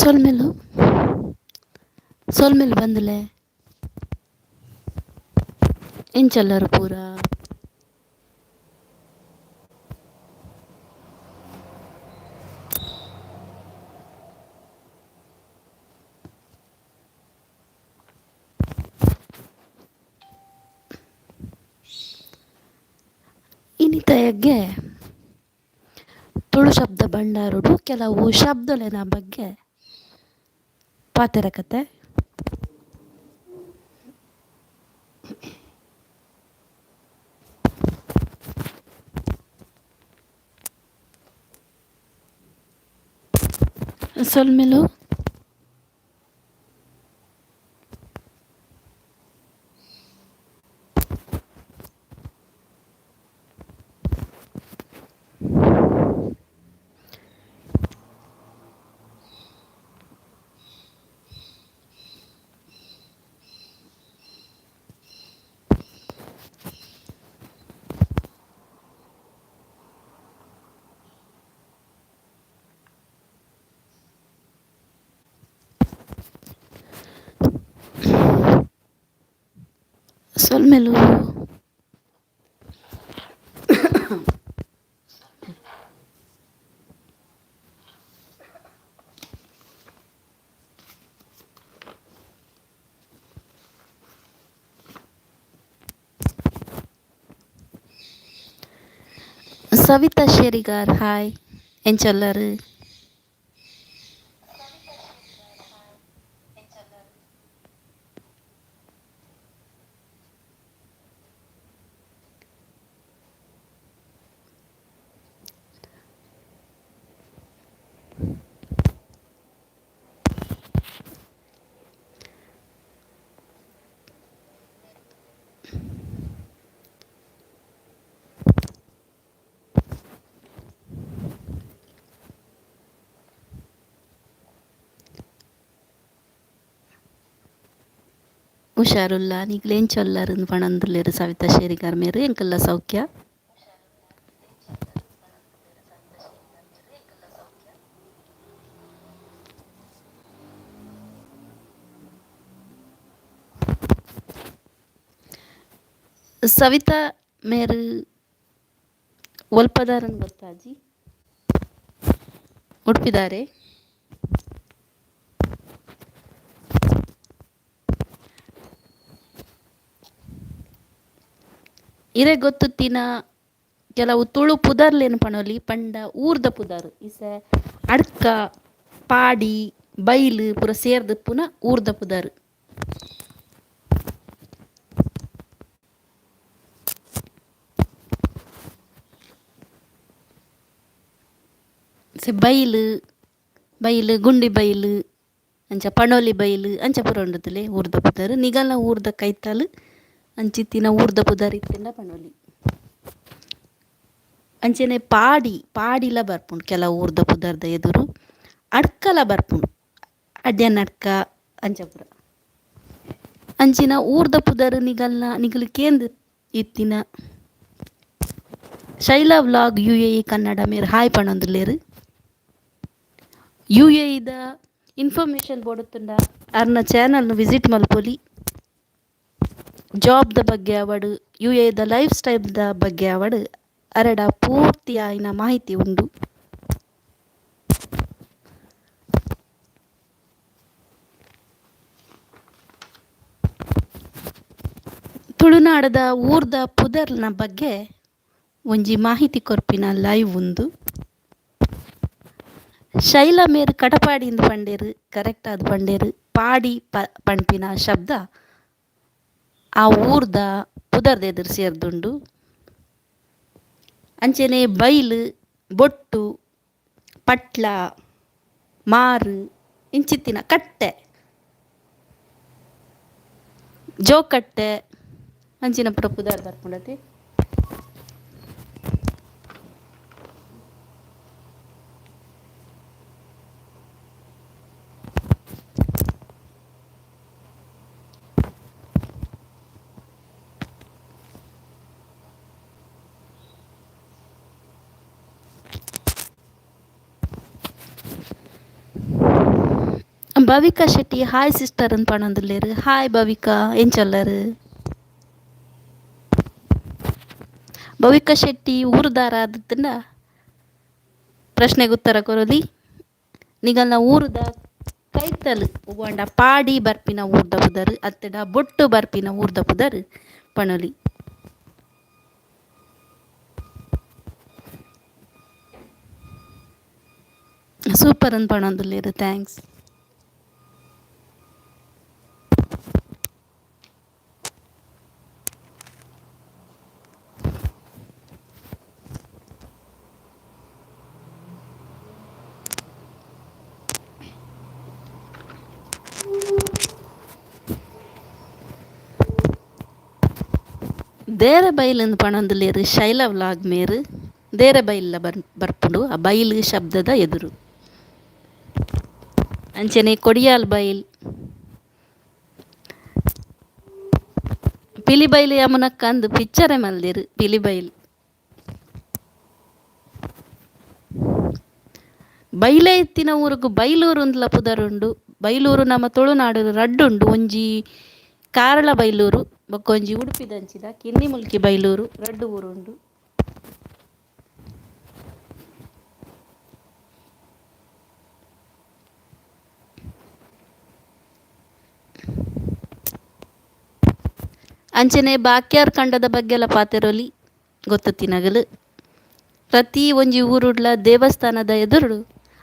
ಸೊಲ್ಮೆಲು ಸೊಲ್ಮೆಲು ಬಂದುಲೆ. ಎಂಚೊಲ್ಲರು ಪೂರ? ಇನಿತ ಎಗ್ಗೆ ತುಳು ಶಬ್ದ ಭಂಡಾರಡು ಕೆಲವು ಶಬ್ದಲೆನ ಬಗ್ಗೆ ಪಾತೆರಕತೆ. ಸೊಲ್ಮೆಲು. ಸೊಲ್ಮೆಲು. ಸವಿತಾ ಶೇರಿಗಾರ್ ಹಾಯ್, ಎಂಚೊಲ್ಲರು? ಹುಷಾರುಲ್ಲ, ನಿಕ್ಲ್ ಎಂಚೊಲ್ಲರ್ ಪಣೊಂದುಲ್ಲೆರ್ ಸವಿತಾ ಶೇರಿಗಾರ್ ಮೇರ್. ಎಂಕಲ್ಲ ಸೌಖ್ಯ. ಸವಿತಾ ಮೇರ್ ಒಲ್ಪದಾರನ್ ಗೊತ್ತಾಜಿ, ಉಡುಪಿದಾರೆ. ಇರೆ ಗೊತ್ತುತ್ತಿನ ಕೆಲವು ತುಳು ಪುದರ್ಲೇನು ಪಣೊಲಿ ಪಂಡ ಊರ್ದ ಪುದರ್ ಇಸೆ ಅಡ್ಕ ಪಾಡಿ ಬೈಲ್ ಪೂರ ಸೇರ್ದ್ ಪುನ ಊರ್ದ ಪುದರ್. ಬೈಲ್ ಬೈಲ್ ಗುಂಡಿ ಬೈಲ್ ಅಂಚ ಪಣೋಲಿ ಬೈಲ್ ಅಂಚ ಪೂರ ಉಂಡುತ್ತಲೆ ಊರ್ದ ಪುದರ್. ನಿಗಲ್ನ ಊರ್ದ ಕೈತಲ್ ಅಂಚಿತ್ತಿನ ಊರ್ದ ಪುದರ್ ಇತ್ತಿಂಡ ಪಣೋಲಿ. ಅಂಚನೆ ಪಾಡಿ ಪಾಡಿಲ ಬರ್ಪುಂಡು ಕೆಲವು ಊರ್ದ ಪುದರ್ದ ಎದುರು. ಅಡ್ಕಲ ಬರ್ಪುಂಡು ಅಡ್ಯನಡ್ಕ ಅಂಚ ಪೂರ. ಅಂಚಿನ ಊರ್ದ ಪುದರ್ ನಿಗಲ್ನ ನಿಗಲ್ ಕೇಂದ್ ಇತ್ತಿನ. Shaila vlog U A E Kannada ಮೇರ್ ಹಾಯ್ ಪಣೊಂದುಲ್ಲೆರ್. ಯು ಎ ಇ ದ ಇನ್ಫಾರ್ಮೇಶನ್ ಬೋಡುತ್ತುಂಡ ಅರ್ನ ಚಾನಲ್ ನು ವಿಸಿಟ್ ಮಲ್ಪೊಲಿ. ಜಾಬ್ ದ ಬಗ್ಗೆ ಆವಡ್, ಯು ಎ ದ ಲೈಫ್ ಸ್ಟೈಲ್ ದ ಬಗ್ಗೆ ಆವಡ್ ಅರೆಡ ಪೂರ್ತಿ ಆಯಿನ ಮಾಹಿತಿ ಉಂಡು. ತುಳುನಾಡದ ಊರ್ದ ಪುದರ್ನ ಬಗ್ಗೆ ಒಂಜಿ ಮಾಹಿತಿ ಕೊರ್ಪಿನ ಲೈವ್ ಉಂದು. ಶೈಲಾ ಮೇರ್ ಕಟಪಾಡಿ ಇಂದ್ ಪಂಡೆರ್, ಕರೆಕ್ಟ್ ಆದ್ ಪಂಡೆರ್. ಪಾಡಿ ಪನ್ಪಿನ ಶಬ್ದ ಆ ಊರ್ದ ಪುದರ್ದ ಎದುರು ಸೇರ್ದುಂಡು. ಅಂಚನೆ ಬೈಲ್, ಬೊಟ್ಟು, ಪಟ್ಲ, ಮಾರು ಇಂಚಿತ್ತಿನ ಕಟ್ಟೆ, ಜೋಕಟ್ಟೆ ಅಂಚಿನ ಪೂರ ಪುದರ್ ಬರ್ಪುಂಡತೆ. ಭವಿಕಾ ಶೆಟ್ಟಿ ಹಾಯ್ ಸಿಸ್ಟರ್ ಅಂದ್ ಪಣೊಂದುಲ್ಲೆರ್. ಹಾಯ್ ಭವಿಕಾ, ಎಂಚೊಲ್ಲರ್? ಭವಿಕಾ ಶೆಟ್ಟಿ ಊರುದಾರ ಆದಿತ್ತುಂಡ ಪ್ರಶ್ನೆಗ್ ಉತ್ತರ ಕೊರೊಲಿ. ನಿಗಲ್ನ ಊರುದ ಕೈತಲ್ ಒವ್ವಾಂಡ ಪಾಡಿ ಬರ್ಪಿನ ಊರ್ದ ಪುದರ್ ಅತ್ತುಡ ಬೊಟ್ಟು ಬರ್ಪಿನ ಊರ್ದ ಪುದರ್ ಪಣೊಲಿ. ಸೂಪರ್ ಅಂದ್ ಪಣೊಂದುಲ್ಲೆರ್, thanks. Derebail ಇಂದ್ ಪಣೊಂದುಲ್ಲೆರ್ ಶೈಲ ವ್ಲಾಗ್ ಮೇರ್. ದೇರೆಬೈಲ್ ಬರ್ಪುಂಡು ಆ ಬೈಲ್ ಶಬ್ದದ ಎದುರು. ಅಂಚನೆ ಕೊಡಿಯಾಲ್ ಬೈಲ್. ಪಿಲಿಬೈಲ್ ಯಮುನಕ್ಕ ಅಂದ್ ಪಿಚ್ಚರೆ ಮಲ್ದೆರ್ ಪಿಲಿಬೈಲ್. ಬೈಲೇ ಇತ್ತಿನ ಊರುಗು ಬೈಲೂರು ಅಂದ್ಲ ಪುದರುಂಡು. ಬೈಲೂರು ನಮ್ಮ ತುಳುನಾಡು ರಡ್ಡ್ ಉಂಡು ಒಂಜಿ ಕಾರ್ಲ ಬೈಲೂರು ಬೊಕ್ಕ ಒಂಜಿ ಉಡುಪಿದಂಚಿದ ಕಿನ್ನಿಮುಲ್ಕಿ ಬೈಲೂರು ರಡ್ಡ್ ಊರು ಉಂಡು. ಅಂಚನೆ ಬಾಕ್ಯಾರ್ ಕಂಡದ ಬಗ್ಗೆಲ ಪಾತೆರೊಲಿ ಗೊತ್ತುತ್ತಿನಗಲು. ಪ್ರತಿ ಒಂಜಿ ಊರುಡ್ಲ ದೇವಸ್ಥಾನದ ಎದುರುಡು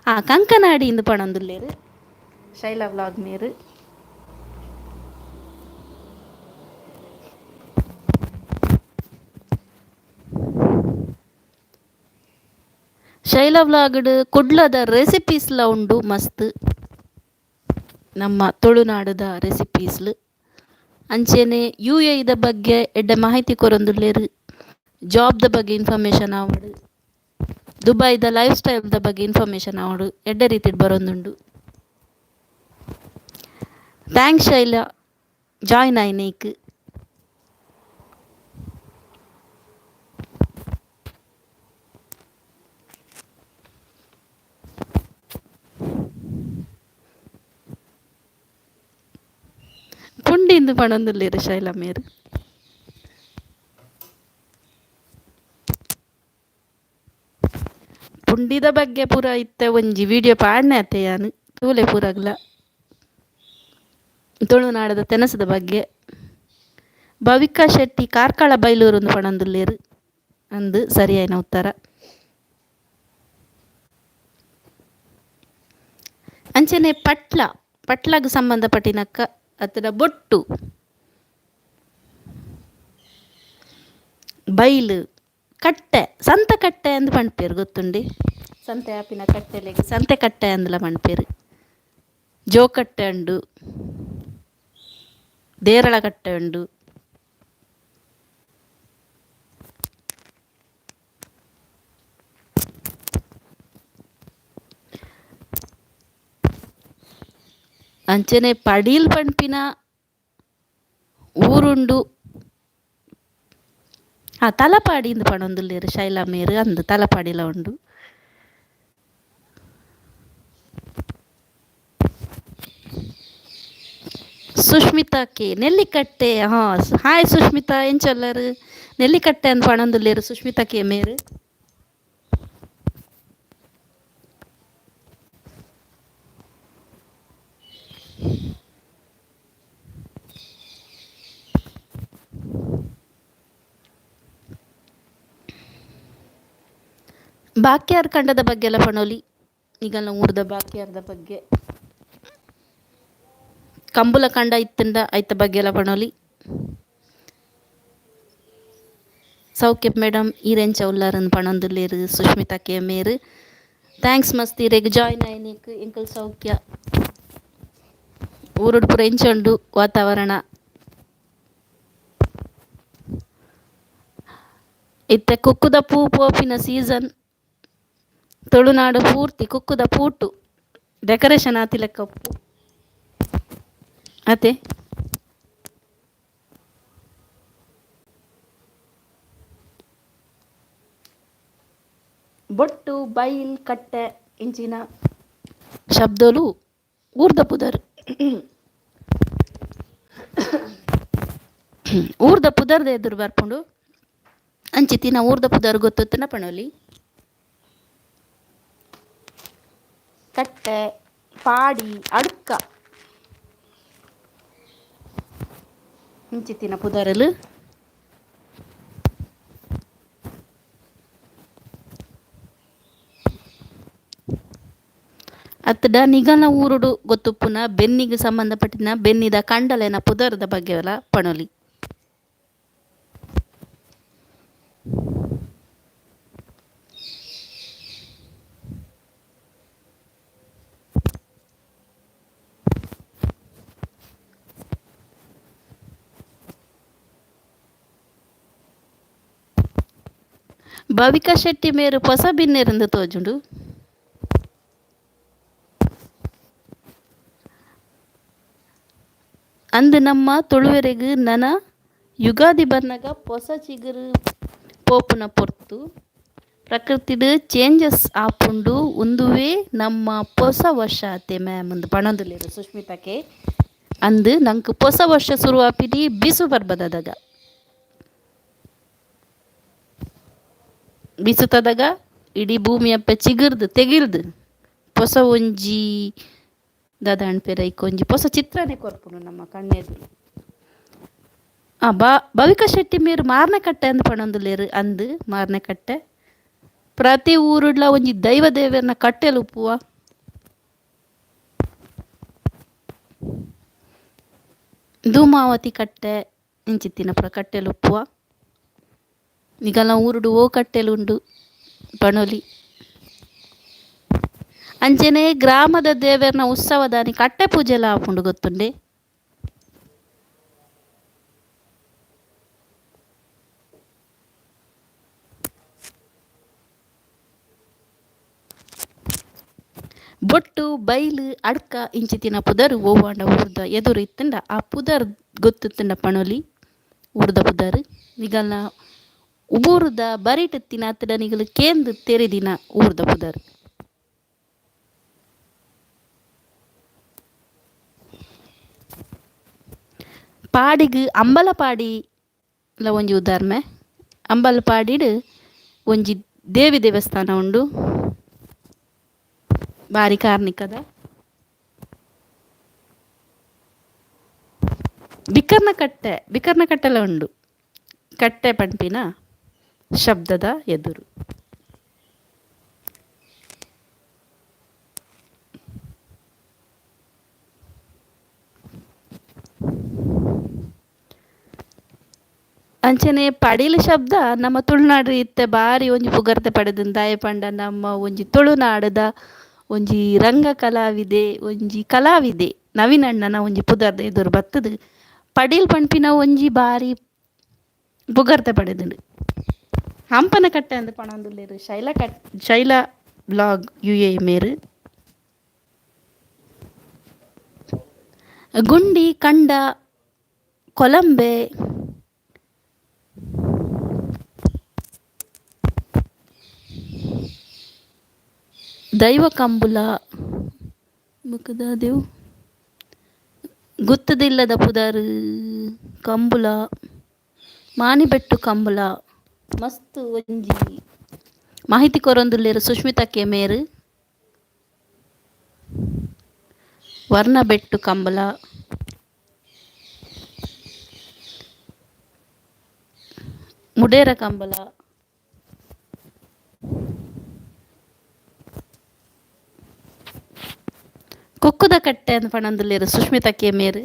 ಆ ಕಂಕನಾಡಿ ಇಂದ್ ಪಣೊಂದುಲ್ಲೆರ್ ಶೈಲಾ ವ್ಲಾಗ್ ಮೇರ್. ಶೈಲಾ ವ್ಲಾಗ್ ಡ್ ಕುಡ್ಲದ ರೆಸಿಪೀಸ್ ಲ ಉಂಡು ಮಸ್ತ್. ನಮ್ಮ ತುಳುನಾಡುದ ರೆಸಿಪೀಸ್ ಲು. ಅಂಚೆನೆ ಯು ಎ ಇ ದ ಬಗ್ಗೆ ಎಡ್ಡೆ ಮಾಹಿತಿ ಕೊರೊಂದುಲ್ಲೆರ್. ಜಾಬ್ ದ ಬಗ್ಗೆ ಇನ್ಫಾರ್ಮೇಶನ್ ಆವಡ್ ದುಬೈದ ಲೈಫ್ ಸ್ಟೈಲ್ ದ ಬಗ್ಗೆ ಇನ್ಫಾರ್ಮೇಶನ್ ಆವಡ್ ಎಡ್ಡೆ ರೀತಿಡ್ ಬರೊಂದುಂಡು. Thanks Shaila join ಆಯಿನೈಕ್. ಪುಂಡಿಂದ್ ಪಣೊಂದುಲ್ಲೆರ್ ಶೈಲಾ ಮೇರ್. ಪುಂಡಿದ ಬಗ್ಗೆ ಪೂರ ಇತ್ತೆ ಒಂಜಿ ವಿಡಿಯೋ ಪಾಡ್ನೆ ಅತೆ ಯಾನ್ ತೂಲೆ ಪೂರಗ್ಲ. ತುಳುನಾಡುದ ತೆನಸುದ ಬಗ್ಗೆ. ಭವಿಕಾ ಶೆಟ್ಟಿ ಕಾರ್ಕಳ ಬೈಲೂರುಂದು ಪಣೊಂದುಲ್ಲೆರ್ ಅಂದ್ ಸರಿಯಾಯಿನ ಉತ್ತರ. ಅಂಚನೆ ಪಟ್ಲ ಪಟ್ಲಗ್ ಸಂಬಂಧಪಟ್ಟಿನಕ್ಕ ಅತ್ತುಡ ಬೊಟ್ಟು. ಬೈಲ್ ಕಟ್ಟೆ ಸಂತೆ ಕಟ್ಟೆ ಅಂದ್ ಪನ್ಪೆರ್ ಗೊತ್ತುಂಡೆ ಸಂತೆ ಆಪಿನ ಕಟ್ಟೆಲೆಗ್ ಸಂತೆ ಕಟ್ಟೆ ಅಂದ್ಲ ಪನ್ಪೆರ್. ಜೋಕಟ್ಟೆ ಉಂಡು ದೇರಳ ಕಟ್ಟೆ ಉಂಡು. ಅಂಚನೆ ಪಡೀಲ್ ಪನ್ಪಿನ ಊರುಂಡು. ಆ ತಲಪಾಡಿ ಇಂದ್ ಪನೊಂದುಲ್ಲೆರ್ ಶೈಲಾ ಮೇರ್ ಅಂದ್ ತಲಪಾಡಿಲ ಉಂಡು. ಸುಷ್ಮಿತಾ ಕೆ ನೆಲ್ಲಿಕಟ್ಟೆ ಹಾ ಹಾಯ್ ಸುಷ್ಮಿತಾ ಎಂಚ ಉಲ್ಲರ್ ನೆಲ್ಲಿಕಟ್ಟೆ ಅಂದ್ ಪನೊಂದುಲ್ಲೆರ್ ಸುಷ್ಮಿತಾ ಕೆ ಮೇರ್. ಬಾಕ್ಯಾರ್ ಕಂಡದ ಬಗ್ಗೆಲ ಪಣೊಲಿ ನಿಗಲ್ನ ಊರುದ ಬಾಕ್ಯಾರ್ದ ಬಗ್ಗೆ. ಕಂಬುಲ ಕಂಡ ಇತ್ತ್ಂಡ ಐತ ಬಗ್ಗೆಲ ಪಣೊಲಿ. ಸೌಖ್ಯ ಮೇಡಮ್ ಈರ್ ಎಂಚ ಉಲ್ಲರ್ ಅಂದ್ ಪಣೊಂದುಲ್ಲೆರ್ ಸುಷ್ಮಿತಾ ಕೆ ಮೇರ್. Thanks ಮಸ್ತ್ ಇರೆಗ್ ಜಾಯಿನ್ ಆಯಿನೆಕ್ ಎಂಕುಲು ಸೌಖ್ಯ. ಊರುಡು ಪೂರ ಎಂಚ ಉಂಡು ವಾತಾವರಣ. ಇತ್ತೆ ಕುಕ್ಕುದ ಪೂ ಪೋಪಿನ ಸೀಸನ್. ತುಳುನಾಡು ಪೂರ್ತಿ ಕುಕ್ಕುದ ಪೂಟು ಡೆಕೋರೇಷನ್ ಆತಿಲೆಕ್ಕ ಉಪ್ಪು ಅತೆ. ಬೊಟ್ಟು ಬೈಲ್ ಕಟ್ಟೆ ಇಂಚಿನ ಶಬ್ದೊಲು ಊರ್ದ ಪುದರ್ ಊರ್ದ ಪುದರ್ದ ಎದುರು ಬರ್ಪುಂಡು. ಅಂಚಿತ್ತಿನ ಊರ್ದ ಪುದರ್ ಗೊತ್ತುತ್ತನ ಪಣೋಲಿ. ಕಟ್ಟೆ, ಪಾಡಿ, ಅಡ್ಕ ಇಂಚಿತ್ತಿನ ಪುದರುಲು. ಅತ್ತುಡ ನಿಗನ ಊರುಡು ಗೊತ್ತುಪ್ಪುನ ಬೆನ್ನಿಗ್ ಸಂಬಂಧಪಟ್ಟಿನ ಬೆನ್ನಿದ ಕಂಡಲೆನ ಪುದರ್ದ ಬಗ್ಗೆಲ ಪಣೊಲಿ. ಭವಿಕಾ ಶೆಟ್ಟಿ ಮೇರು ಪೊಸ ಬಿನ್ನೆರೆಂದು ತೋಜುಂಡು. ಅಂದ್ ನಮ್ಮ ತುಳುವೆರೆಗ್ ನನ ಯುಗಾದಿ ಬನ್ನಗ ಪೊಸ ಚಿಗುರು ಪೋಪುನ ಪೊರ್ತು. ಪ್ರಕೃತಿಡ್ ಚೇಂಜಸ್ ಆಪುಂಡು ಉಂದುವೇ ನಮ್ಮ ಪೊಸ ವರ್ಷ ಅತೆ ಮ್ಯಾಮ್ ಉಂದು ಪಣೊಂದುಲ್ಲೆರ್ ಸುಷ್ಮಿತಾ ಕೆ. ಅಂದ್ ನಂಕ್ ಪೊಸ ವರ್ಷ ಸುರು ಆಪಿನಿ ಬಿಸು ಪರ್ಬದದಗ. ಬಿಸುತದಗ ಇಡೀ ಭೂಮಿ ಅಪ್ಪೆ ಚಿಗುರ್ದ್ ತೆಗಿಲ್ದ್ ಪೊಸ ಒಂಜಿ ದಾದ ಪನ್ಪೆರ್ ಐಕ್ ಒಂಜಿ ಪೊಸ ಚಿತ್ರನೆ ಕೊರ್ಪುಂಡು ನಮ್ಮ ಕಣ್ಣೆದುರು. ಆ ಬ ಭವಿಕಾ ಶೆಟ್ಟಿ ಮೇರ್ ಮಾರ್ನಕಟ್ಟೆ ಅಂದ್ ಪನೊಂದುಲ್ಲೆರ್ ಅಂದ್ ಮಾರ್ನಕಟ್ಟೆ. ಪ್ರತಿ ಊರುಡ್ಲ ಒಂಜಿ ದೈವ ದೇವೆರ್ನ ಕಟ್ಟೆಲು ಉಪ್ಪುವ. ಧೂಮಾವತಿ ಕಟ್ಟೆ ಇಂಚಿತ್ತಿನ ಪೂರ ಕಟ್ಟೆಲು ಉಪ್ಪುವ. ನಿಕಲ್ನ ಊರುಡು ಓ ಕಟ್ಟೆಲು ಉಂಡು ಪನೊಲಿ. ಅಂಚನೆ ಗ್ರಾಮದ ದೇವೆರ್ನ ಉತ್ಸವದಾನಿ ಕಟ್ಟೆ ಪೂಜೆಲ ಆಪುಂಡು ಗೊತ್ತುಂಡೆ. ಬೊಟ್ಟು, ಬೈಲ್, ಅಡ್ಕ ಇಂಚಿತ್ತಿನ ಪುದರ್ ಒವ್ವಾಂಡ ಊರ್ದ ಎದುರು ಇತ್ತ್ಂಡ ಆ ಪುದರ್ ಗೊತ್ತಿತ್ತ್ಂಡ ಪನೊಲಿ ಊರ್ದ ಪುದರ್ ನಿಗಲ್ನ ಊರುದ ಬರಿಟ್ ಇತ್ತಿನ ಅತ್ತುಡ ನಿಗಲ್ ಕೇಂದ್ ತೆರಿದಿನ ಊರ್ದ ಪುದರ್. ಪಾಡಿಗ್ ಅಂಬಲಪಾಡಿ ಲ ಒಂಜಿ ಉದಾರ್ಮೆ. ಅಂಬಲಪಾಡಿಡ್ ಒಂಜಿ ದೇವಿ ದೇವಸ್ಥಾನ ಉಂಡು. ಬಾರಿ ಕಾರ್ನಿಕದ. ಬಿಕರ್ನಕಟ್ಟೆ ಬಿಕರ್ನಕಟ್ಟೆಲ ಉಂಡು ಕಟ್ಟೆ ಪನ್ಪಿನ ಶಬ್ದದ ಎದುರು. ಅಂಚನೆ ಪಡೀಲ್ ಶಬ್ದ ನಮ್ಮ ತುಳುನಾಡ್ ಇತ್ತೆ ಬಾರಿ ಒಂಜಿ ಪುಗರ್ತೆ ಪಡೆದುಂಡು ದಾಯೆ ಪಂಡ ನಮ್ಮ ಒಂಜಿ ತುಳುನಾಡುದ ಒಂಜಿ ರಂಗ ಕಲಾವಿದೆ ಒಂಜಿ ಕಲಾವಿದೆ ನವೀನ್ ಅಣ್ಣನ ಒಂಜಿ ಪುದರ್ದ ಎದುರು ಬತ್ತುದು ಪಡೀಲ್ ಪನ್ಪಿನ ಒಂಜಿ ಬಾರಿ ಪುಗರ್ತೆ ಪಡೆದುಂಡು. ಹಂಪನಕಟ್ಟೆ ಅಂದ್ ಪನೊಂದುಲ್ಲೆರ್ Shaila cut Shaila blog U A ಮೇರ್. ಗುಂಡಿ ಕಂಡ ಕೊಲಂಬೆ. ದೈವ ಕಂಬುಲ ಬೊಕ ದಾದವು ಗುತ್ತುದಿಲ್ಲದ ಪುದರ್ ಕಂಬುಲ ಮಾನಿಬೆಟ್ಟು ಕಂಬುಲ ಮಸ್ತ್ ಒಂಜಿ ಮಾಹಿತಿ ಕೊರೊಂದುಲ್ಲೆರ್ ಸುಷ್ಮಿತಾ ಕೆ ಮೇರ್. ವರ್ಣಬೆಟ್ಟು ಕಂಬುಲ. ಮುಡೇರ ಕಂಬುಲ. ಕುಕ್ಕುದ ಕಟ್ಟೆ ಅಂದ್ ಪನೊಂದುಲ್ಲೆರ್ ಸುಷ್ಮಿತಾ ಕೆ ಮೇರ್.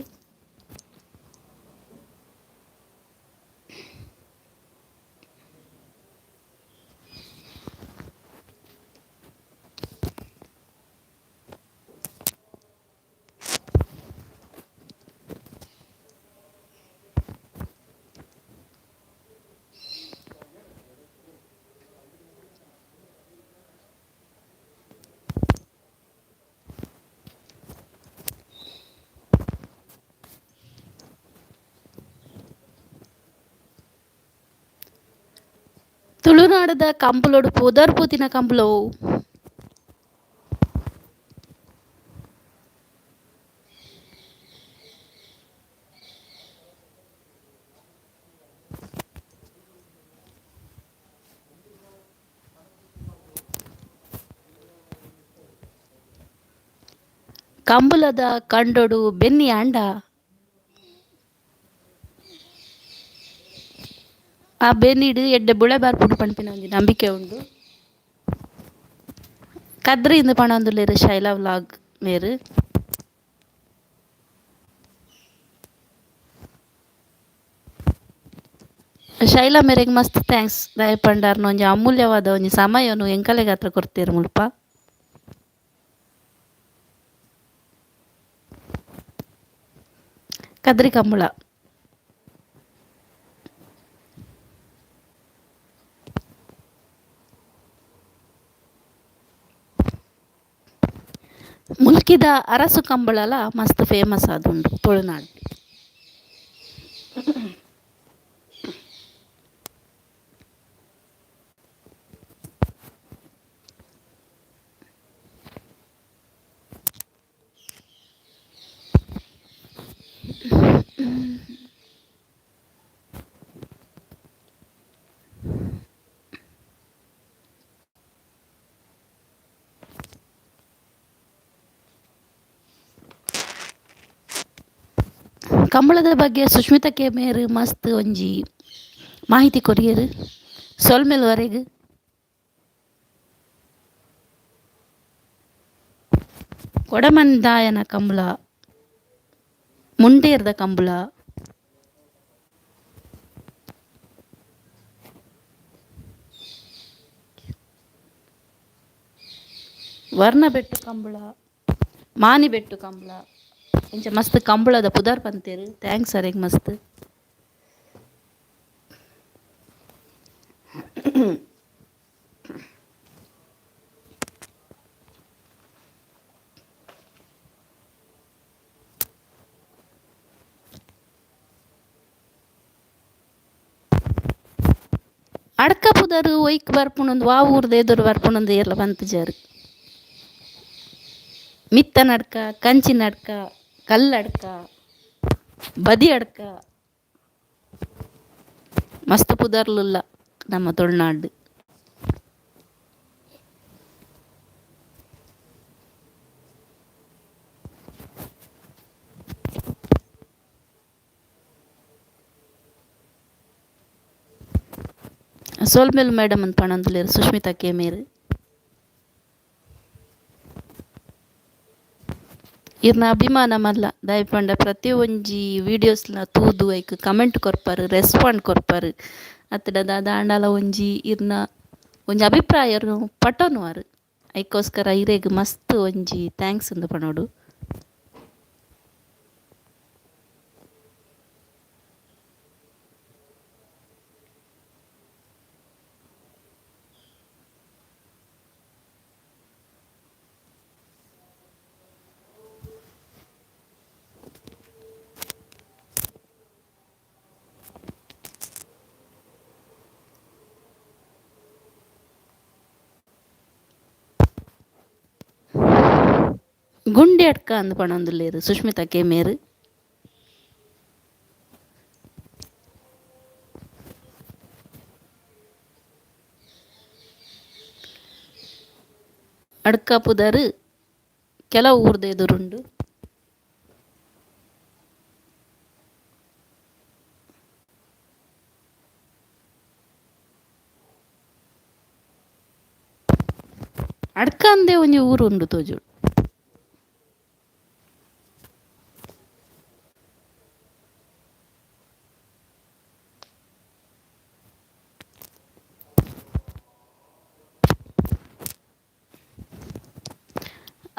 ತುಳುನಾಡುದ ಕಂಬುಲೊಡು ಪುದರ್ ಪೋತಿನ ಕಂಬುಲ ಒವು? ಕಂಬುಲದ ಕಂಡೊಡು ಬೆನ್ನಿ ಆಂಡ ಆ ಬೆನ್ನಿಡ್ ಎಡ್ಡೆ ಬುಳೆ ಬರ್ಪುಂಡು ಪನ್ಪಿನ ಒಂಜಿ ನಂಬಿಕೆ ಉಂಡು. ಕದ್ರಿ ಇಂದು ಪನೊಂದುಲ್ಲೆರ್ ಶೈಲಾ ವ್ಲಾಗ್ ಮೇರ್. ಶೈಲಾ ಮೇರೆಗ್ ಮಸ್ತ್ thanks ದಾಯೆ ಪಂಡ ಒಂಜಿ ಅಮೂಲ್ಯವಾದ ಒಂಜಿ ಸಮಯನು ಎಂಕಲೆಗಾತ್ರ ಕೊರ್ತೆರ್ ಮುಲ್ಪ. ಕದ್ರಿ ಕಂಬುಳ. ಮುಲ್ಕಿದ ಅರಸು ಕಂಬಳಲ ಮಸ್ತ್ ಫೇಮಸ್ ಆದುಂಡು ತುಳುನಾಡ್. ಕಂಬಳದ ಬಗ್ಗೆ ಸುಷ್ಮಿತಾ ಕೆ ಮೇರ್ ಮಸ್ತ್ ಒಂಜಿ ಮಾಹಿತಿ ಕೊರಿಯೆರ್ ಸೊಲ್ಮೆಲ್ ವರೆಗ್. ಕೊಡಮಂದಾಯನ ಕಂಬುಲ, ಮುಂಡೇರ್ದ ಕಂಬುಲ. ವರ್ಣಬೆಟ್ಟು ಕಂಬುಳ, ಮಾನಿಬೆಟ್ಟು ಕಂಬುಳ, ಇಂಚ ಮಸ್ತ್ ಕಂಬುಳದ ಪುದರ್ ಪಂತೆರ್. Thanks ಅರೆಗ್ ಮಸ್ತ್. ಅಡ್ಕ ಪುದರ್ ಒಯ್ಕ್ ಬರ್ಪುಂಡು ವಾ ಊರ್ದ ಎದುರು ಬರ್ಪುಂಡು ಏರ್ಲ ಪಂತುಜೆರ್. ಮಿತ್ತನಡ್ಕ, ಕಂಚಿನಡ್ಕ, ಕಲ್ಲಡ್ಕ, ಬದಿ ಅಡ್ಕ ಮಸ್ತ್ ಪುದರ್ಲುಲ್ಲ ನಮ್ಮ ತುಳುನಾಡ್. ಸೊಲ್ಮೆಲ್ ಮೇಡಮ್ ಅಂದ್ ಪನೊಂದುಲ್ಲೆರ್ ಸುಷ್ಮಿತಾ ಕೆ ಮೇರ್. ಇರ್ನ ಅಭಿಮಾನ ಮಲ್ಲ ದಾಯೆ ಪಂಡ ಪ್ರತಿ ಒಂಜಿ ವೀಡಿಯೋಸ್ಲ ತೂದು ಐಕ್ ಕಮೆಂಟ್ ಕೊರ್ಪರ್, ರೆಸ್ಪಾಂಡ್ ಕೊರ್ಪರ್. ಅತ್ತಡ ದಾದ ಆಂಡಲ ಒಂಜಿ ಇರ್ನ ಒಂಜಿ ಅಭಿಪ್ರಾಯ ಪಟ್ಟೊನುವರ್. ಐಕೋಸ್ಕರ ಇರೆಗ್ ಮಸ್ತ್ ಒಂಜಿ thanks ಇಂದ್ ಪನೊಡು. ಗುಂಡಿ ಅಡ್ಕ ಅಂದ್ ಪನೊಂದುಲ್ಲೆರ್ ಸುಷ್ಮಿತಾ ಕೆ ಮೇರ್. ಅಡ್ಕ ಪುದರ್ ಕೆಲವು ಊರ್ದ ಎದುರುಂಡು. ಅಡ್ಕ ಅಂದೇ ಒಂಜಿ ಊರು ಉಂಡು ತೋಜೊಡು.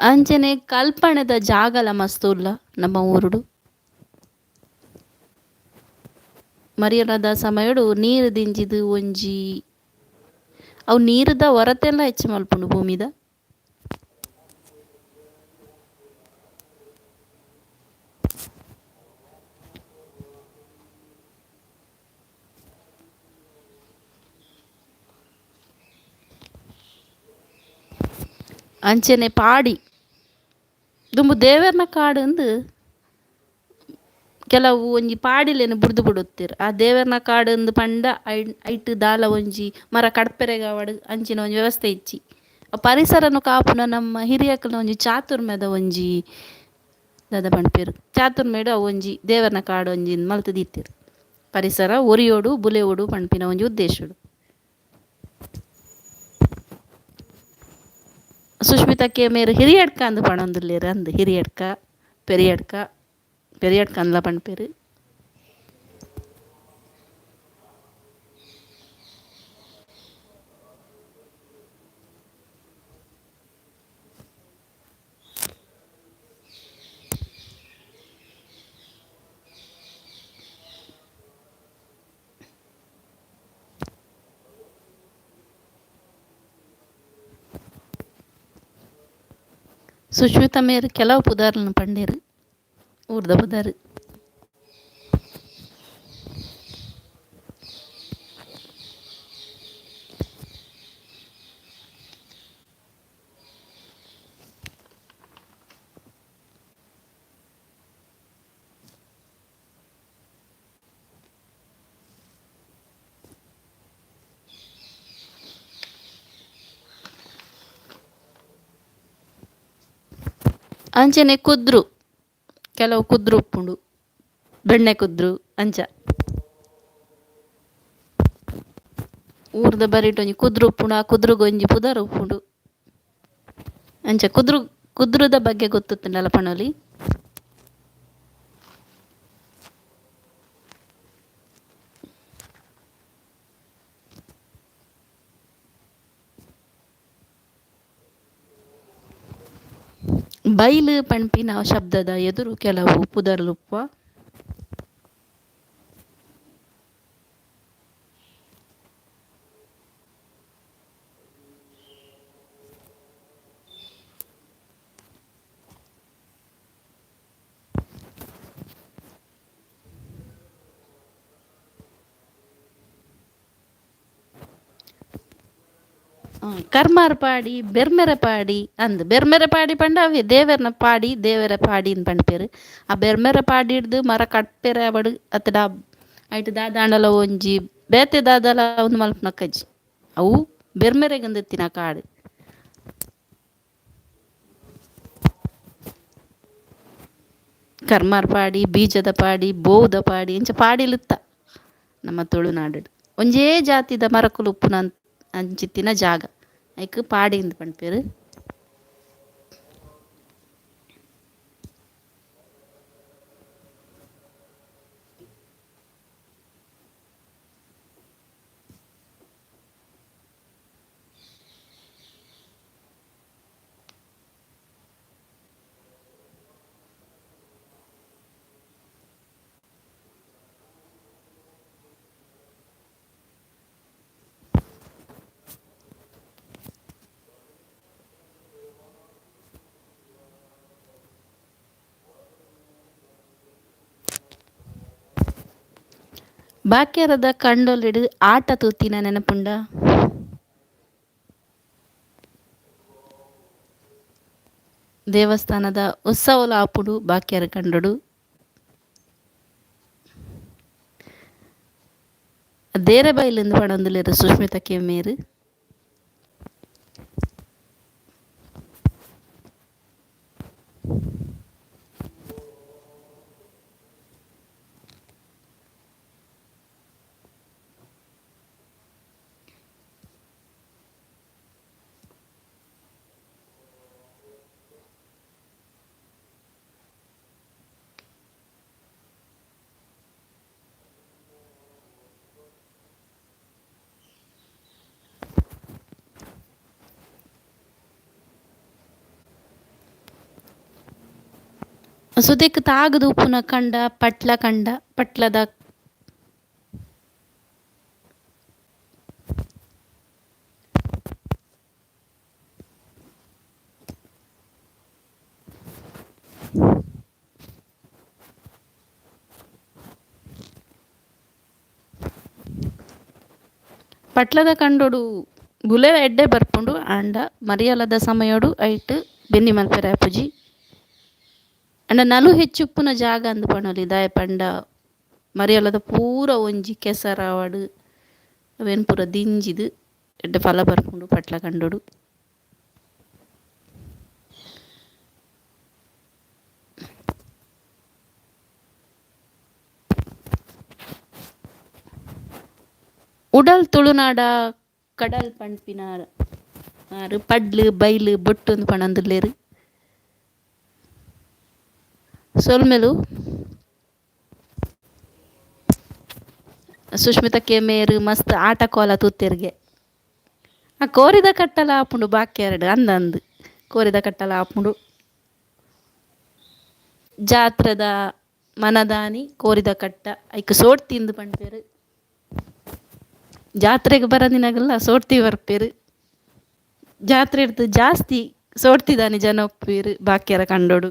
ಅಂಚನೆ ಕಲ್ಪನೆದ ಜಾಗಲ ಮಸ್ತ್ ಉಲ್ಲ ನಮ್ಮ ಊರುಡು. ಮರಿಯಲದ ಸಮಯೊಡು ನೀರು ದಿಂಜಿದ್ ಒಂಜಿ ಅವು ನೀರುದ ಒರತೆಲ ಹೆಚ್ಚ ಮಲ್ಪುಂಡು ಭೂಮಿದ. ಅಂಚನೆ ಪಾಡಿ ದುಂಬು ದೇವೆರ್ನ ಕಾಡು ಕೆಲವು ಒಂಜಿ ಪಾಡಿಲೆನ್ ಬುಡ್ದು ಬುಡುತ್ತೆರ್. ಆ ದೇವೆರ್ನ ಕಾಡು ಪಂಡ ಐಟ್ ದಾಲ ಒಂಜಿ ಮರ ಕಡ್ಪೆರೆಗಾವಡ್ ಅಂಚಿನ ಒಂಜಿ ವ್ಯವಸ್ಥೆ ಇಜ್ಜಿ. ಪರಿಸರನು ಕಾಪುನ ನಮ್ಮ ಹಿರಿಯಕಲ್ನ ಒಂಜಿ ಚಾತುರ್ಮೆದ ಒಂಜಿ ದಾದ ಪನ್ಪೆರ್ ಚಾತುರ್ಮೆಡ್ ಅವು ಒಂಜಿ ದೇವರ್ನ ಕಾಡು ಒಂಜಿ ಮಲ್ತ್ ದೀತೆರ್. ಪರಿಸರ ಒರಿಯೊಡು ಬುಲೆವೊಡು ಪನ್ಪಿನ ಒಂಜಿ ಉದ್ದೇಶಡು. ಸುಷ್ಮಿತಾ ಕೆ ಮೇರ್ ಹಿರಿಯಡ್ಕ ಅಂದ್ ಪನೊಂದುಲ್ಲೆರ್ ಅಂದ್ ಹಿರಿಯಡ್ಕ ಪೆರಿಯಡ್ಕ ಪೆರಿಯಡ್ಕ ಅಂದ್ಲ ಪನ್ಪೆರ್. ಸುಷ್ಮಿತಾ ಮೇರ್ ಕೆಲವು ಪುದರ್ನ್ ಪಂಡೆರ್ ಊರ್ದ ಪುದರ್. ಅಂಚನೆ ಕುದ್ರು ಕೆಲವು ಕುದ್ರು ಉಪ್ಪುಂಡು ಬೆಣ್ಣೆ ಕುದ್ರು ಅಂಚ. ಊರ್ದ ಬರಿಟ್ ಒಂಜಿ ಕುದ್ರು ಉಪ್ಪುಂಡು ಆ ಕುದ್ರುಗ್ ಒಂಜಿ ಪುದರ್ ಉಪ್ಪುಂಡು. ಅಂಚ ಕುದ್ರು ಕುದ್ರುದ ಬಗ್ಗೆ ಗೊತ್ತಿತ್ತುಂಡಲ ಪನೊಲಿ. ಬೈಲ್ ಪನ್ಪಿನ ಶಬ್ದದ ಎದುರು ಕೆಲವು ಪುದರ್ಲು ಉಪ್ಪುವ. ಕರ್ಮಾರ್ ಪಾಡಿ ಬೆರ್ಮೆರೆ ಪಾಡಿ ಅಂದ್ ಬೆರ್ಮೆರೆ ಪಾಡಿ ಪಂಡ ಅವೇ ದೇವೆರ್ನ ಪಾಡಿ ದೇವೆರೆ ಪಾಡಿ ಅಂದ್ ಪನ್ಪೆರ್. ಆ ಬೆರ್ಮೆರೆ ಪಾಡಿಡ್ದ್ ಮರ ಕಡ್ಪೆರೆ ಆವಡ್ ಅತ್ತ್ಡ ಐಟ್ ದಾದಾಂಡಲ ಒಂಜಿ ಬೇತೆ ದಾದಲ ಉಂದು ಮಲ್ಪುನಕ್ಕಜ್ಜಿ ಅವು ಬೆರ್ಮೆರೆಗ್ ಇತ್ತಿನ ಕಾಡ್. ಕರ್ಮಾರ್ ಪಾಡಿ ಬೀಜದ ಪಾಡಿ ಬೋವುದ ಪಾಡಿ ಇಂಚ ಪಾಡಿಲಿತ್ತ ನಮ್ಮ ತುಳುನಾಡು ಒಂಜೇ ಜಾತಿದ ಮರಕುಲು ಉಪ್ಪುನ ಅಂಚಿತ್ತಿನ ಜಾಗ ಐಕ್ ಪಾಡಿ ಅಂದ್ ಪನ್ಪೆರ್. ಬಾಕ್ಯಾರದ ಕಂಡೊಲೆಡ್ ಆಟ ತೂತಿನ ನೆನಪುಂಡ? ದೇವಸ್ಥಾನದ ಉತ್ಸವಲ ಆಪುಂಡು ಬಾಕ್ಯಾರ ಕಂಡೊಡು. ದೇರೆಬೈಲ್ ಇಂದ್ ಪನೊಂದುಲ್ಲೆರ್ ಸುಷ್ಮಿತಾ ಕೆ ಮೇರ್. ಸುದೆಕ್ ತಾಗದ್ ಉಪ್ಪುನ ಕಂಡ ಪಟ್ಲ ಕಂಡ ಪಟ್ಲದ ಪಟ್ಲದ ಕಂಡೊಡು ಬುಲೆ ಎಡ್ಡೆ ಬರ್ಪುಂಡು ಆಂಡ ಮರಿಯಲದ ಸಮಯೊಡು ಐಟ್ ಬೆನ್ನಿ ಮಲ್ಪೆರೆ ಆಪುಜಿ. ಆಂಡ ನಲು ಹೆಚ್ಚು ಉಪ್ಪುನ ಜಾಗ ಅಂದ್ ಪನೊಲಿ ದಾಯೆ ಪಂಡ ಮರಿಯಲದ ಪೂರ ಒಂಜಿ ಕೆಸರಾವಡ್ ಅವೆನ್ ಪೂರ ದಿಂಜಿದ್ ಎಡ್ಡೆ ಫಲ ಬರ್ಪುಂಡು ಪಟ್ಲ ಕಂಡೊಡು. ಉಡಲ್ ತುಳುನಾಡ ಕಡಲ್ ಪನ್ಪಿನ ಆರ್ ಪಡ್ಲು ಬೈಲು ಬೊಟ್ಟುಂದು ಪನೊಂದುಲ್ಲೆರ್. ಸೊಲ್ಮೆಲು. ಸುಷ್ಮಿತಾ ಕೆ ಮೇರ್ ಮಸ್ತ್ ಆಟ ಕೋಲ ತೂತೆರ್ಗೆ. ಆ ಕೋರಿದ ಕಟ್ಟಲ ಆಪುಂಡು ಬಾಕ್ಯಾರ್ಡ್ ಅಂದಂದ್ ಕೋರಿದ ಕಟ್ಟಲ ಆಪುಂಡು. ಜಾತ್ರೆದ ಮನದಾನಿ ಕೋರಿದ ಕಟ್ಟ ಐಕ್ ಸೋಡ್ತಿಂದ್ ಪನ್ಪೆರ್. ಜಾತ್ರೆಗ್ ಬರಂದಿನಗಲ್ಲ ಸೋಡ್ತಿ ಬರ್ಪೆರ್. ಜಾತ್ರೆಡ್ದ್ ಜಾಸ್ತಿ ಸೋಡ್ತಿದಾನಿ ಜನ ಉಪ್ಪುವೆರ್ ಬಾಕ್ಯಾರ ಕಂಡೊಡು.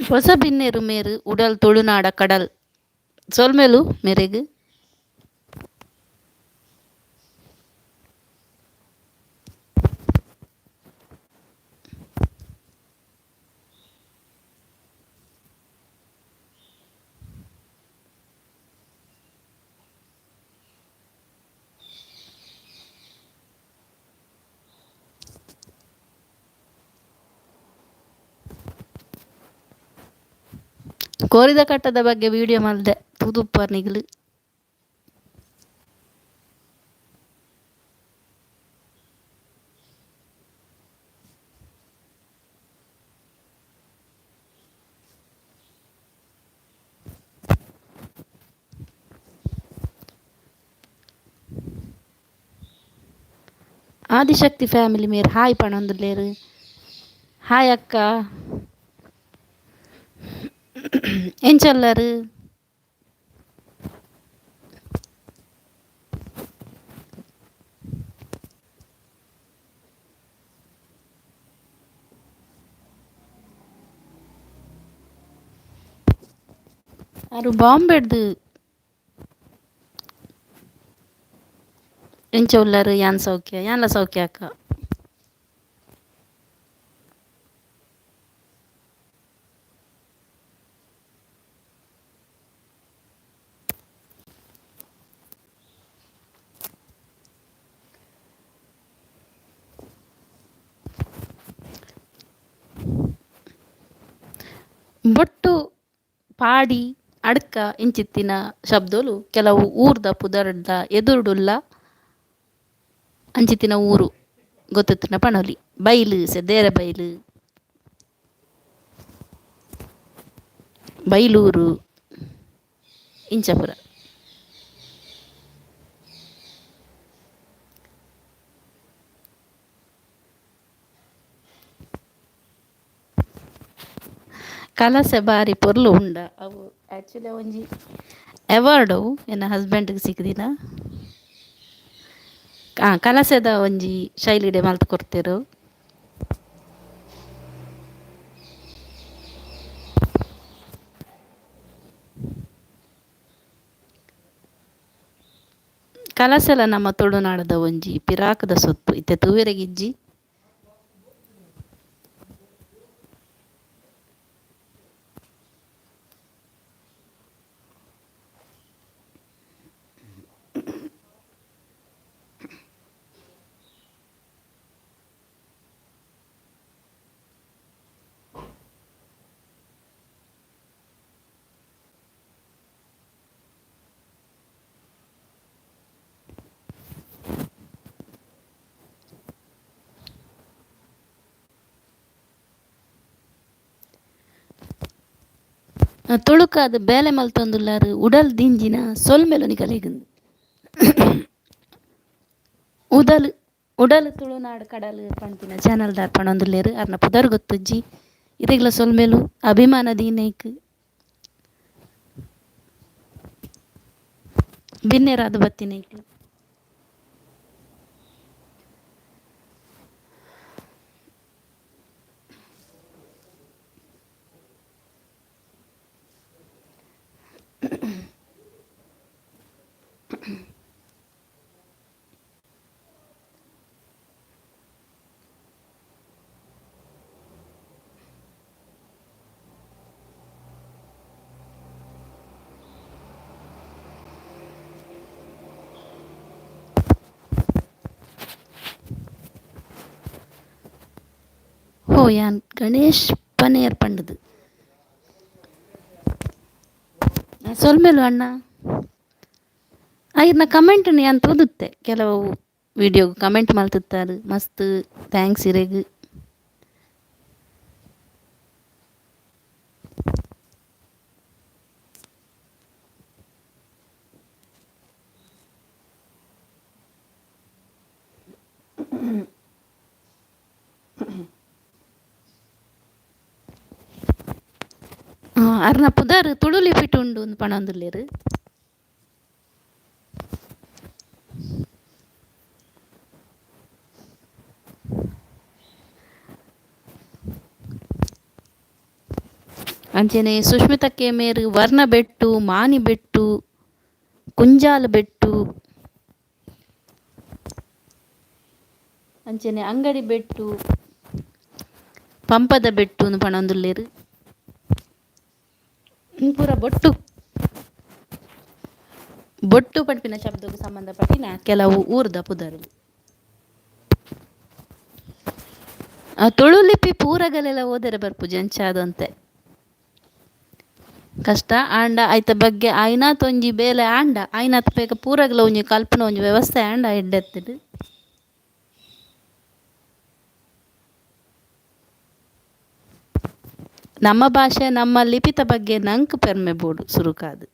ಪೊಸ ಬಿನ್ನೆರ್ ಮೇರ್ ಉಡಲ್ ತುಳುನಾಡ ಕಡಲ್ ಸೊಲ್ಮೆಲು ಮೆರೆಗ್. ಕೋರಿದ ಕಟ್ಟದ ಬಗ್ಗೆ ವಿಡಿಯೋ ಮಲ್ದೆ ತೂದುಪ್ಪರ್ ನಿಗಲು. ಆದಿಶಕ್ತಿ ಫ್ಯಾಮಿಲಿ ಮೇರ್ ಹಾಯ್ ಪನೊಂದುಲ್ಲೆರ್. ಹಾಯ್ ಅಕ್ಕ. ಎಂಚ ಉಲ್ಲರ್? ಆರ್ ಬಾಂಬೆಡ್ದ್ ಎಂಚ ಉಲ್ಲರ್ ಯಾನ್ ಸೌಖ್ಯ ಯಾನ್ಲ ಸೌಖ್ಯ ಅಕ್ಕ. ಬೊಟ್ಟು ಪಾಡಿ ಅಡ್ಕ ಇಂಚಿತ್ತಿನ ಶಬ್ದೊಲು ಕೆಲವು ಊರ್ದ ಪುದರ್ದ ಎದುರುಡುಲ್ಲ ಅಂಚಿತ್ತಿನ ಊರು ಗೊತ್ತಿತ್ತಿನ ಪನೊಲಿ ಬೈಲ್ ಸೆದೇರೆ ಬೈಲ್ ಬೈಲೂರು ಇಂಚ ಪೂರ. ಕಲಸೆ ಬಾರಿ ಪೊರ್ಲು ಉಂಡ ಅವು ಆಕ್ಚುಲಿ ಒಂಜಿ ಅವಾರ್ಡ್ ಅವು ಎನ್ನ ಹಸ್ಬೆಂಡ್ ಗ್ ಸಿಕ್ದಿನ. ಕಲಸೆದ ಒಂಜಿ ಶೈಲಿಡೆ ಮಲ್ತ್ ಕೊರ್ತೆರ್. ಕಲಸೆಲ ನಮ್ಮ ತುಳುನಾಡ್ದ ಒಂಜಿ ಪಿರಾಕ್ದ ಸೊತ್ತು ಇತ್ತೆ ತೂವೆರೆಗಿಜ್ಜಿ. ತುಳುಕಾದ್ ಬೇಲೆ ಮಲ್ತೊಂದುಲ್ಲಾರ್ ಉಡಲ್ ದಿಂಜಿನ ಸೊಲ್ಮೆಲು ನಿಕಲೆಗ್. ಉದಲ್ ಉಡಲ್ ತುಳುನಾಡ್ ಕಡಲ್ ಪನ್ಪಿನ ಚಾನೆಲ್ ದಾರ್ ಪನೊಂದುಲ್ಲೆರ್ ಅರ್ನ ಪುದರ್ ಗೊತ್ತುಜ್ಜಿ ಇರೆಗ್ಲ ಸೊಲ್ಮೆಲು ಅಭಿಮಾನ ದೀನೈಕ್. ಬಿನ್ನೆರಾದ್ ಬತ್ತಿನೈಕ್. ಹೋ ಯಾನ್ ಗಣೇಶ್ ಪನೇರ್ ಪಂಡುದು. ಸೊಲ್ಮೆಲು ಅಣ್ಣ. ಐರ್ನ ಕಮೆಂಟ್ ಯಾನ್ ತೂದುತ್ತೆ ಕೆಲವು ವಿಡಿಯೋ ಕಮೆಂಟ್ ಮಲ್ತಿತ್ತಾರೆ ಮಸ್ತ್ thanks ಇರೆಗ್. ಅರ್ನ ಪುದರ್ ತುಳು ಲಿಪಿಟ್ ಉಂಡು ಪಣೊಂದುಲ್ಲೆರ್. ಅಂಚನೆ ಸುಷ್ಮಿತಾ ಕೆ ಮೇರ್ ವರ್ಣಬೆಟ್ಟು, ಮಾನಿಬೆಟ್ಟು, ಕುಂಜಾಲಬೆಟ್ಟು, ಅಂಚನೆ ಅಂಗಡಿ ಬೆಟ್ಟು, ಪಂಪದ ಬೆಟ್ಟು ಪಣೊಂದುಲ್ಲೆರ್. ಪೂರ ಬೊಟ್ಟು ಬೊಟ್ಟು ಪನ್ಪಿನ ಶಬ್ದಗ್ ಸಂಬಂಧಪಟ್ಟಿನ ಕೆಲವು ಊರ್ದ ಪುದರ್. ತುಳು ಲಿಪಿ ಪೂರಗಲೆಲ ಓದೆರೆ ಬರ್ಪುಜಿ ಅಂಚಾದಂತೆ ಕಷ್ಟ ಆಂಡ ಐತ ಬಗ್ಗೆ ಆಯ್ನಾತ್ ಒಂಜಿ ಬೇಲೆ ಆಂಡ ಆಯ್ನಾತ್ ಬೇಗ ಪೂರಗಲ ಒಂಜಿ ಕಲ್ಪುನ ಒಂಜಿ ವ್ಯವಸ್ಥೆ ಆಂಡ ಎಡ್ಡೆತ್ತುಂಡು. ನಮ್ಮ ಭಾಷೆ ನಮ್ಮ ಲಿಪಿತ ಬಗ್ಗೆ ನಂಕ್ ಪೆರ್ಮೆ ಬೋಡು ಸುರುಕಾದ್.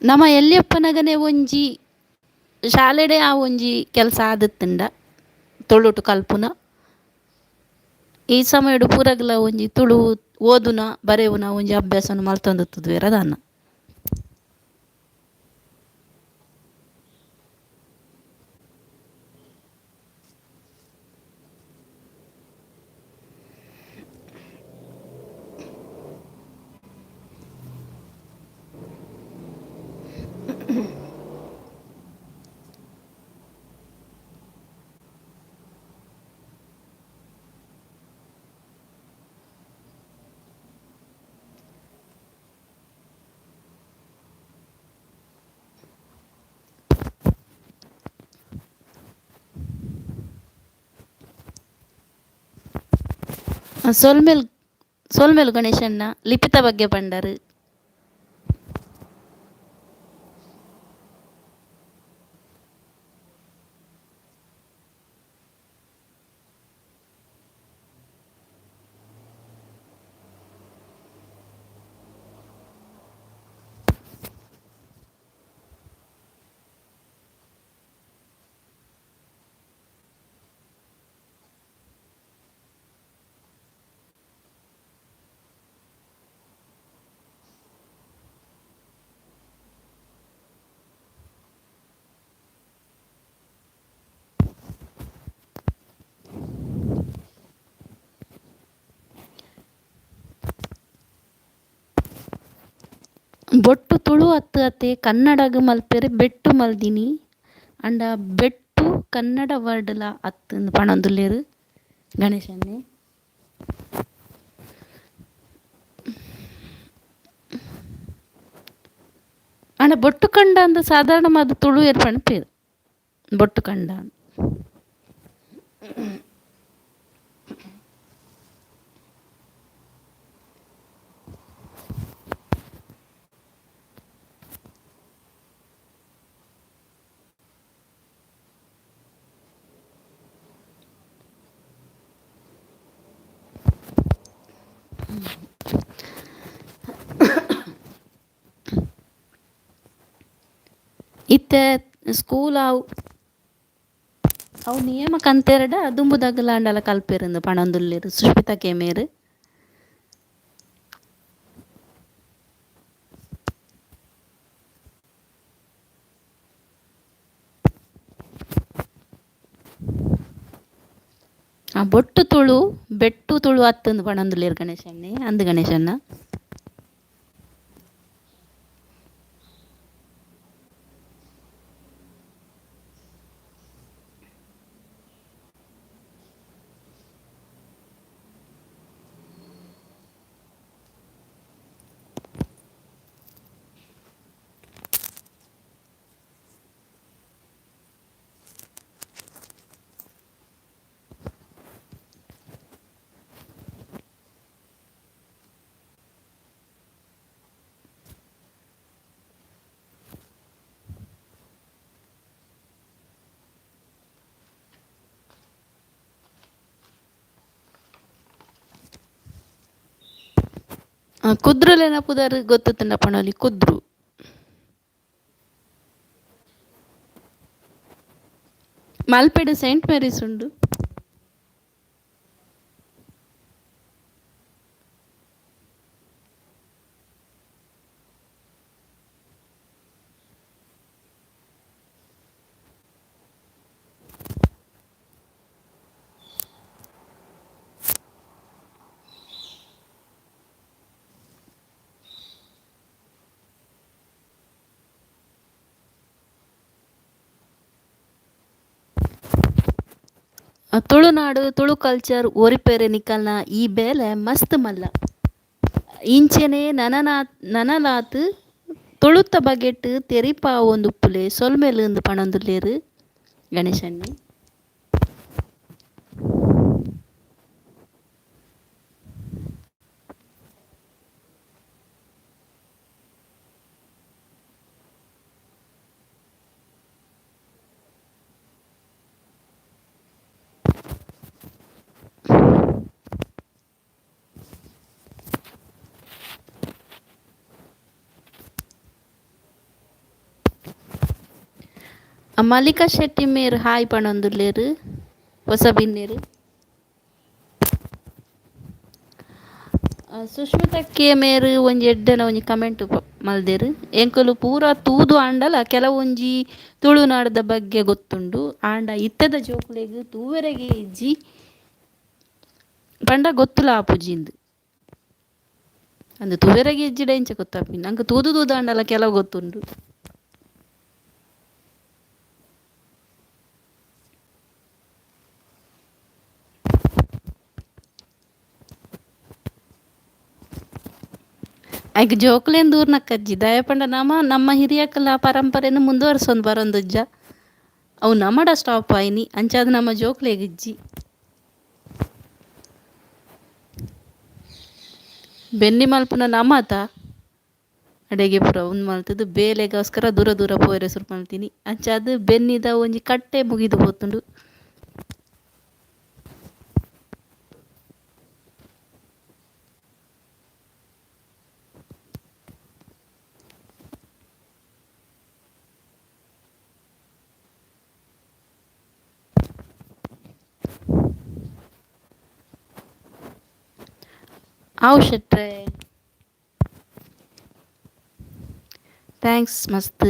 ನಮ ಎಲ್ಯಪ್ಪನಗನೆ ಒಂಜಿ ಶಾಲೆಡೆ ಆ ಒಂಜಿ ಕೆಲಸ ಆದಿತ್ತುಂಡ ತುಳುಟು ಕಲ್ಪುನ ಈ ಸಮಯಡ್ ಪೂರಗ್ಲ ಒಂಜಿ ತುಳು ಓದುನ ಬರೆಯುನ ಒಂಜಿ ಅಭ್ಯಾಸನ್ ಮಲ್ತೊಂದಿತ್ತುದುವೆರ್ ದಾನ್ನ. ಸೊಲ್ಮೆಲ್ ಸೊಲ್ಮೆಲ್ ಗಣೇಶಣ್ಣ ಲಿಪಿತ ಬಗ್ಗೆ ಪಂಡರ್. ಬೊಟ್ಟು ತುಳು ಅತ್ತು ಅತ್ತೆ ಕನ್ನಡಗ್ ಮಲ್ಪೆರೆ ಬೆಟ್ಟು ಮಲ್ದಿನಿ ಅಂಡ ಬೆಟ್ಟು ಕನ್ನಡ ವರ್ಡ್ ಲ ಅತ್ತ್ ಪಣೊಂದುಲ್ಲೆರ್ ಗಣೇಶನ್ನೆ. ಆಂಡ ಬೊಟ್ಟು ಕಂಡ ಅಂದ್ ಸಾಧಾರಣ ಮಾದ್ ತುಳುವೆರ್ ಪನ್ಪೆರ್ ಬೊಟ್ಟು ಕಂಡ. ಇತ್ತೆ ಸ್ಕೂಲ್ ಆವು ಅವು ನಿಯಮ ಕಂತೆರಡ ದುಂಬುದಗಲಾಂಡಲ ಕಲ್ಪೆರ್ ಪಣೊಂದುಲ್ಲೆರ್ ಸುಷ್ಮಿತಾ ಕೆ ಮೇರ್. ಆ ಬೊಟ್ಟು ತುಳು ಬೆಟ್ಟು ತುಳು ಅತ್ತ್ ಪಣೊಂದುಲ್ಲೆರ್ ಗಣೇಶಣ್ಣೆ ಅಂದ್ ಗಣೇಶಣ್ಣ. ಕುದ್ರುಲೆನ ಪುದರ್ ಗೊತ್ತುತ್ತುಂಡ ಪಣೊಲಿ ಕುದ್ರು. ಮಲ್ಪೆಡ್ ಸೈಂಟ್ ಮೇರಿಸ್ ಉಂಡು. ತುಳುನಾಡು ತುಳು ಕಲ್ಚರ್ ಒರಿಪೆರೆ ನಿಕಲ್ನ ಈ ಬೇಲೆ ಮಸ್ತ್ ಮಲ್ಲ. ಇಂಚೆನೆ ನನನಾತ್ ನನಲಾತ್ ತುಳುತ ಬಗೆಟ್ ತೆರಿಪಾವೊಂದುಪ್ಪುಲೆ ಸೊಲ್ಮೆಲು ಇಂದ್ ಪನೊಂದುಲ್ಲೆರ್ ಗಣೇಶಣ್ಣೆ. ಮಲ್ಲಿಕಾ ಶೆಟ್ಟಿ ಮೇರ್ ಹಾಯ್ ಪನೊಂದುಲ್ಲೆರ್ ಪೊಸ ಬಿನ್ನೆರ್. ಸುಷ್ಮಿತಾ ಕೆ ಮೇರ್ ಒಂಜಿ ಎಡ್ಡೆನ ಒಂಜಿ ಕಮೆಂಟ್ ಮಲ್ದೆರ್. ಎಂಕುಲು ಪೂರ ತೂದು ಆಂಡಲ ಕೆಲವೊಂಜಿ ತುಳುನಾಡ್ದ ಬಗ್ಗೆ ಗೊತ್ತುಂಡು ಆಂಡ ಇತ್ತೆದ ಜೋಕುಲೆಗ್ ತೂವೆರೆಗೆ ಇಜ್ಜಿ ಪಂಡ ಗೊತ್ತುಲ ಆಪುಜಿಂದ್. ಅಂದ್ ತೂವೆರೆಗೆ ಇಜ್ಜಿಡ ಎಂಚ ಗೊತ್ತಾಪಿನಿ ನಂಕ್ ತೂದು ತೂದು ಆಂಡಲ ಕೆಲವು ಗೊತ್ತುಂಡು. ಐಕ್ ಜೋಕುಲೆನ್ ದೂರ್ನಕ್ಕಜ್ಜಿ ದಾಯೆ ಪಂಡ ನಮ ನಮ್ಮ ಹಿರಿಯಕ್ಲ ಪರಂಪರೆನ್ ಮುಂದುವರ್ಸೊಂದು ಬರೊಂದುಜ್ಜ ಅವು ನಮಡ ಸ್ಟಾಪ್ ಆಯಿನಿ ಅಂಚಾದ್ ನಮ್ಮ ಜೋಕುಲೆಗ್ ಇಜ್ಜಿ. ಬೆನ್ನಿ ಮಲ್ಪುನ ನಮತ ಅಡೆಗೆ ಪೂರ ಉಂದು ಮಲ್ತುದು ಬೇಲೆಗೋಸ್ಕರ ದೂರ ದೂರ ಪೋಯೆರೆ ಸುರು ಮಲ್ತಿನಿ ಅಂಚಾದ್ ಬೆನ್ನಿದ ಒಂಜಿ ಕಟ್ಟೆ ಮುಗಿದ್ ಪೋತುಂಡು. ಆವು ಶೆಟ್ರೆ. Thanks ಮಸ್ತ್.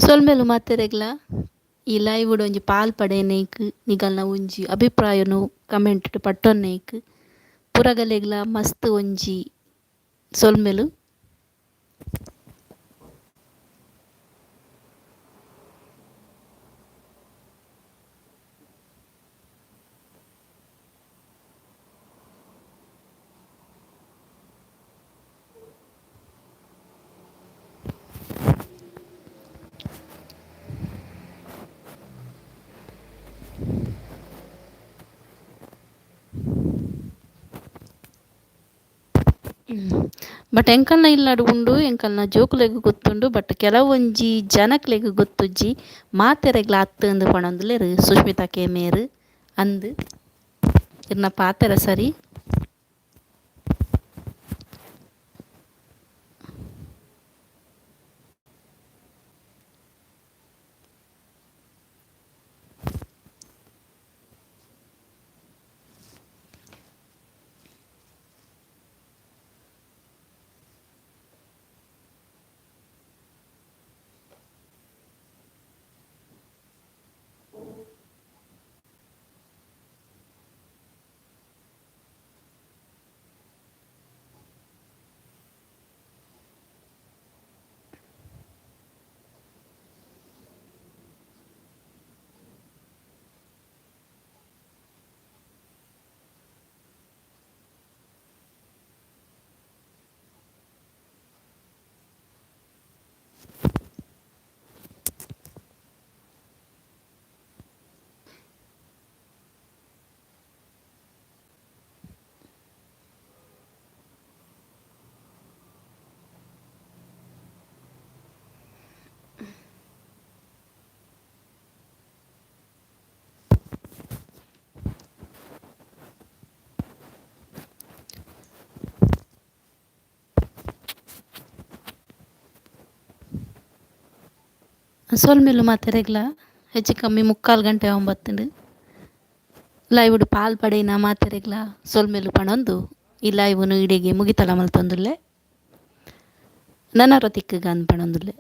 ಸೊಲ್ಮೆಲು ಮಾತೆರೆಗ್ಲ ಈ ಲೈವ್ ಡ್ ಒಂಜಿ ಪಾಲ್ ಪಡೆಯಿನೈಕ್ ನಿಗಲ್ನ ಒಂಜಿ ಅಭಿಪ್ರಾಯೊನು ಕಮೆಂಟ್ ಡ್ ಪಟ್ಟೊನ್ನೈಕ್ ಪುರಗಲೆಗ್ಲ ಮಸ್ತ್ ಒಂಜಿ ಸೊಲ್ಮೆಲು. ಬಟ್ ಎಂಕಲ್ನ ಇಲ್ಲಡ್ ಉಂಡು ಎಂಕಲ್ನ ಜೋಕುಲೆಗ್ ಗೊತ್ತುಂಡು ಬಟ್ ಕೆಲವೊಂಜಿ ಜನಕ್ಲೆಗ್ ಗೊತ್ತುಜ್ಜಿ ಮಾತೆರೆಗ್ಲ ಅತ್ತ್ ಅಂದ್ ಪನೊಂದುಲ್ಲೆರ್ ಸುಷ್ಮಿತಾ ಕೆ ಮೇರ್ ಅಂದ್ ಇರ್ನ ಪಾತೆರ ಸರಿ. ಸೊಲ್ಮೆಲು ಮಾತೆರೆಗ್ಲ. ಹೆಚ್ಚು ಕಮ್ಮಿ ಮುಕ್ಕಾಲ್ ಗಂಟೆ ಆವೊಂಬತ್ತುಂಡು. ಲೈವ್ ಡ್ ಪಾಲ್ ಪಡೆಯಿನ ಮಾತೆರೆಗ್ಲ ಸೊಲ್ಮೆಲು ಪಣೊಂದು ಈ ಲೈವ್ ನು ಇಡೆಗೆ ಮುಗಿತಲ ಮಲ್ತೊಂದುಲ್ಲೆ. ನನೊರ ತಿಕ್ಕುಗ ಅಂದ್ ಪಣೊಂದುಲ್ಲೆ.